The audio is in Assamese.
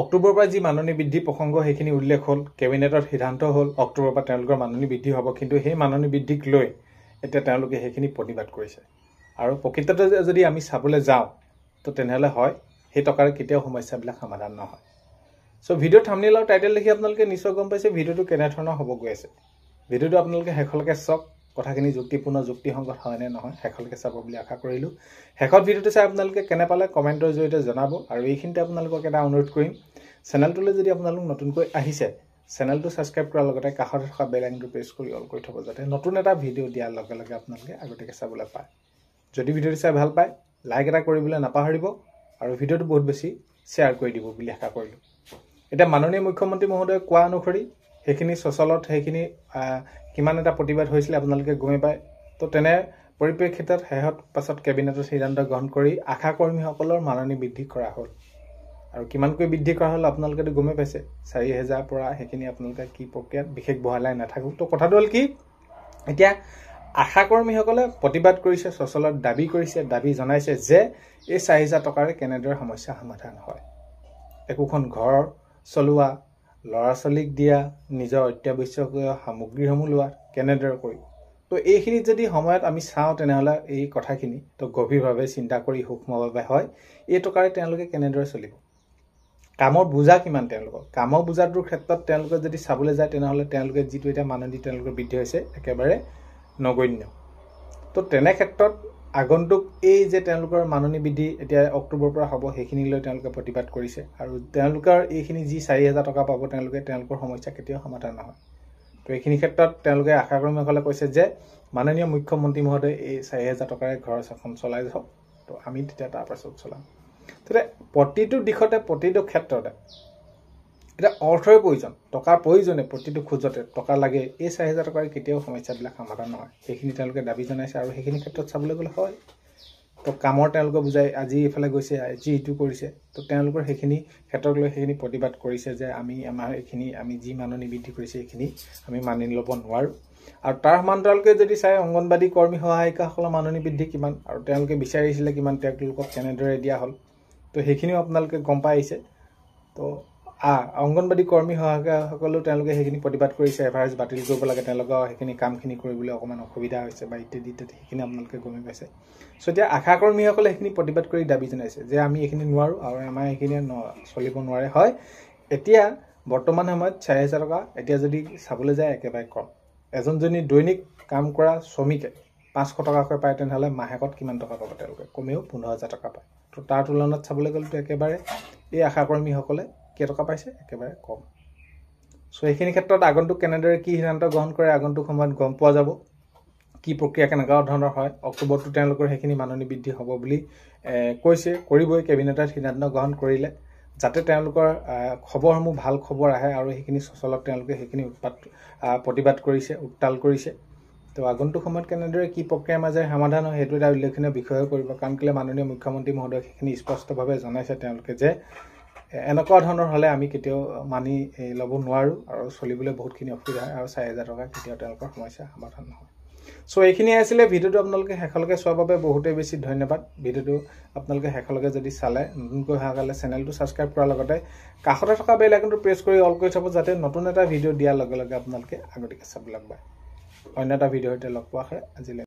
অক্টোবৰৰ পৰা যি মাননি বৃদ্ধি প্ৰসংগ সেইখিনি উল্লেখ হ'ল, কেবিনেটত সিদ্ধান্ত হ'ল অক্টোবৰৰ পৰা তেওঁলোকৰ মাননি বৃদ্ধি হ'ব, কিন্তু সেই মাননি বৃদ্ধিক লৈ এতিয়া তেওঁলোকে সেইখিনি প্ৰতিবাদ কৰিছে। আৰু প্ৰকৃততে যদি আমি চাবলৈ যাওঁ তো তেনেহ'লে হয় সেই টকাৰে কেতিয়াও সমস্যাবিলাক সমাধান নহয়। চ' ভিডিঅ' থাম্বনেইল আৰু টাইটেল দেখি আপোনালোকে নিশ্চয় গম পাইছে ভিডিঅ'টো কেনেধৰণৰ হ'ব গৈ আছে। ভিডিঅ'টো আপোনালোকে শেষলৈকে চাওক, কথাখিনি যুক্তিপূৰ্ণ যুক্তিসংগত হয়নে নহয় শেষলৈকে চাব বুলি আশা কৰিলোঁ। শেষত ভিডিঅ'টো চাই আপোনালোকে কেনে পালে কমেণ্টৰ জৰিয়তে জনাব। আৰু এইখিনিতে আপোনালোকক এটা অনুৰোধ কৰিম, চেনেলটোলৈ যদি আপোনালোক নতুনকৈ আহিছে চেনেলটো ছাবস্ক্ৰাইব কৰাৰ লগতে কাষতে থকা বেল আইকনটো প্ৰেছ কৰি অল কৰি থ'ব, যাতে নতুন এটা ভিডিঅ' দিয়াৰ লগে লগে আপোনালোকে আগতীয়াকৈ চাবলৈ পায়। যদি ভিডিঅ'টো চাই ভাল পায় লাইক এটা কৰিবলৈ নাপাহৰিব আৰু ভিডিঅ'টো বহুত বেছি শ্বেয়াৰ কৰি দিব বুলি আশা কৰিলোঁ। এতিয়া মাননীয় মুখ্যমন্ত্ৰী মহোদয়ে কোৱা অনুসৰি সেইখিনি চচলত সেইখিনি কিমান এটা প্ৰতিবাদ হৈছিলে আপোনালোকে গমেই পায়। তো তেনে পৰিপ্ৰেক্ষিতত শেহত পাছত কেবিনেটত সিদ্ধান্ত গ্ৰহণ কৰি আশাকৰ্মীসকলৰ মাননি বৃদ্ধি কৰা হ'ল। আৰু কিমানকৈ বৃদ্ধি কৰা হ'ল আপোনালোকেতো গমেই পাইছে, 4000 পৰা সেইখিনি আপোনালোকে কি প্ৰক্ৰিয়াত বিশেষ বহলাই নাথাকোঁ। তো কথাটো হ'ল কি, এতিয়া আশাকৰ্মীসকলে প্ৰতিবাদ কৰিছে, চচলত দাবী কৰিছে, দাবী জনাইছে যে এই 4000 টকাৰে কেনেদৰে সমস্যা সমাধান হয়। একোখন ঘৰ চলোৱা, ল'ৰা ছোৱালীক দিয়া, নিজৰ অত্যাৱশ্যকীয় সামগ্ৰীসমূহ লোৱা কেনেদৰে কৰিব। তো এইখিনিত যদি সময়ত আমি চাওঁ তেনেহ'লে এই কথাখিনি তো গভীৰভাৱে চিন্তা কৰি সূক্ষ্মভাৱে হয় এই টকাৰে তেওঁলোকে কেনেদৰে চলিব, কামৰ বোজা কিমান, তেওঁলোকৰ কামৰ বোজাটোৰ ক্ষেত্ৰত তেওঁলোকে যদি চাবলৈ যায় তেনেহ'লে তেওঁলোকে যিটো এতিয়া মাননি তেওঁলোকৰ বৃদ্ধি হৈছে একেবাৰে নগণ্য। তো তেনে ক্ষেত্ৰত আগন্তুক এই যে তেওঁলোকৰ মাননি বৃদ্ধি এতিয়া অক্টোবৰৰ পৰা হ'ব সেইখিনি লৈ তেওঁলোকে প্ৰতিবাদ কৰিছে। আৰু তেওঁলোকৰ এইখিনি যি 4000 টকা পাব তেওঁলোকে, তেওঁলোকৰ সমস্যা কেতিয়াও সমাধান নহয়। তো এইখিনি ক্ষেত্ৰত তেওঁলোকে আশাকৰ্মীসকলে কৈছে যে মাননীয় মুখ্যমন্ত্ৰী মহোদয়ে এই 4000 টকাৰে ঘৰ এখন চলাই যাওক, তো আমি তেতিয়া তাৰ পাছত চলাম। তেতিয়া প্ৰতিটো দিশতে প্ৰতিটো ক্ষেত্ৰতে এতিয়া অৰ্থৰ প্ৰয়োজন, টকাৰ প্ৰয়োজনে, প্ৰতিটো খোজতে টকা লাগে। এই 4000 টকাৰে কেতিয়াও সমস্যাবিলাক সমাধান নহয়, সেইখিনি তেওঁলোকে দাবী জনাইছে। আৰু সেইখিনি ক্ষেত্ৰত চাবলৈ গ'লে হয় তো কামৰ তেওঁলোকে বুজাই আজি এইফালে গৈছে, আজি ইটো কৰিছে, তো তেওঁলোকৰ সেইখিনি ক্ষেত্ৰক লৈ সেইখিনি প্ৰতিবাদ কৰিছে যে আমি আমাৰ এইখিনি আমি যি মাননি বৃদ্ধি কৰিছে এইখিনি আমি মানি ল'ব নোৱাৰোঁ। আৰু তাৰ সমান্তৰালকৈ যদি চাই অংগনবাদী কৰ্মী সহায়িকাসকলৰ মাননি বৃদ্ধি কিমান আৰু তেওঁলোকে বিচাৰিছিলে কিমান, তেওঁলোকক কেনেদৰে দিয়া হ'ল, তো সেইখিনিও আপোনালোকে গম পাই আহিছে। তো অংগনবাদী কৰ্মী সহায়িকাসকলেও তেওঁলোকে সেইখিনি প্ৰতিবাদ কৰিছে, এভাৰেজ বাতিল কৰিব লাগে, তেওঁলোকৰ সেইখিনি কামখিনি কৰিবলৈ অকণমান অসুবিধা হৈছে বা ইত্যাদি ইত্যাদি, সেইখিনি আপোনালোকে গমেই পাইছে। চ' এতিয়া আশাকৰ্মীসকলে সেইখিনি প্ৰতিবাদ কৰি দাবী জনাইছে যে আমি এইখিনি নোৱাৰোঁ আৰু আমাৰ এইখিনি চলিব নোৱাৰে। হয়, এতিয়া বৰ্তমান সময়ত 4000 টকা এতিয়া যদি চাবলৈ যায় একেবাৰে কম। এজনজনী দৈনিক কাম কৰা শ্ৰমিকে 500 টকাকৈ পায়, তেনেহ'লে মাহেকত কিমান টকা পাব তেওঁলোকে? কমেও 15000 টকা পায়। তো তাৰ তুলনাত চাবলৈ গ'লেতো একেবাৰে এই আশাকৰ্মীসকলে কেইটকা পাইছে, একেবাৰে কম। চ' এইখিনি ক্ষেত্ৰত আগন্তুক কেনেদৰে কি সিদ্ধান্ত গ্ৰহণ কৰে আগন্তুক সময়ত গম পোৱা যাব, কি প্ৰক্ৰিয়া কেনেকুৱা ধৰণৰ হয়। অক্টোবৰটো তেওঁলোকৰ সেইখিনি মাননি বৃদ্ধি হ'ব বুলি কৈছে, কৰিবই, কেবিনেটত সিদ্ধান্ত গ্ৰহণ কৰিলে, যাতে তেওঁলোকৰ খবৰসমূহ ভাল খবৰ আহে। আৰু সেইখিনি চচলত তেওঁলোকে সেইখিনি উৎপাত প্ৰতিবাদ কৰিছে, উত্তাল কৰিছে। তো আগন্তুক সময়ত কেনেদৰে কি প্ৰক্ৰিয়াৰ মাজেৰে সমাধান হয় সেইটো এটা উল্লেখনীয় বিষয় হৈ পৰিব। কাৰণ কেলৈ মাননীয় মুখ্যমন্ত্ৰী মহোদয়ক সেইখিনি স্পষ্টভাৱে জনাইছে তেওঁলোকে যে এনেকুৱা ধৰণৰ হ'লে আমি কেতিয়াও মানি ল'ব নোৱাৰোঁ আৰু চলিবলৈ বহুতখিনি অসুবিধা হয় আৰু 4000 টকা কেতিয়াও তেওঁলোকৰ সমস্যা সমাধান নহয়। চ' এইখিনিয়ে আছিলে ভিডিঅ'টো, আপোনালোকে শেষলৈকে চোৱাৰ বাবে বহুতেই বেছি ধন্যবাদ। ভিডিঅ'টো আপোনালোকে শেষলৈকে যদি চালে, নতুনকৈ অহাকালে চেনেলটো ছাবস্ক্ৰাইব কৰাৰ লগতে কাষতে থকা বেল আইকনটো প্ৰেছ কৰি অল কৰি থ'ব, যাতে নতুন এটা ভিডিঅ' দিয়াৰ লগে লগে আপোনালোকে আগতীয়াকৈ চাবলৈ পায়। অন্য এটা ভিডিঅ'ৰ সৈতে লগ পোৱা হয় আজিলৈ।